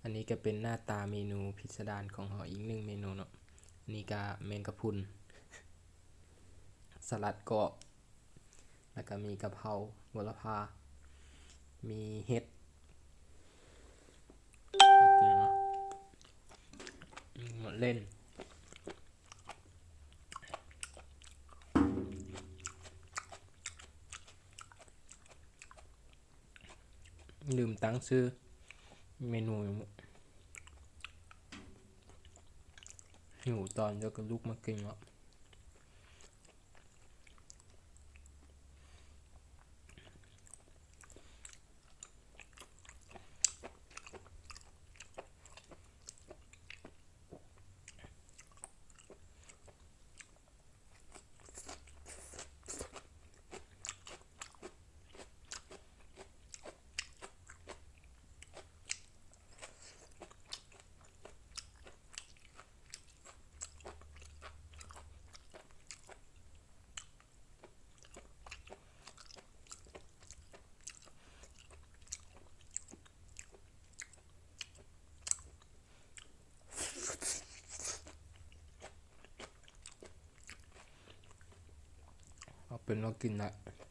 ອັນນີ້ກະເປັນໜ້າຕາເມນູພິດສະດານຂອງເຮົາອີກໜຶ່ງເມນູເນາະ. ອັນນີ້ກະແມງກະພຸ່ນ ສະຫຼັດກອບ ແລ້ວກະມີກະເພົາ ໂຫລະພາ ມີເຫັດ ໝາກເລັ່ນ ລືມຕັ້ງຊື່ເມນູ. ຫິວຕອນດຽວກະລຸກມາກິນເນາະ. ເອົາເປັນວ່າກິນໄດ້.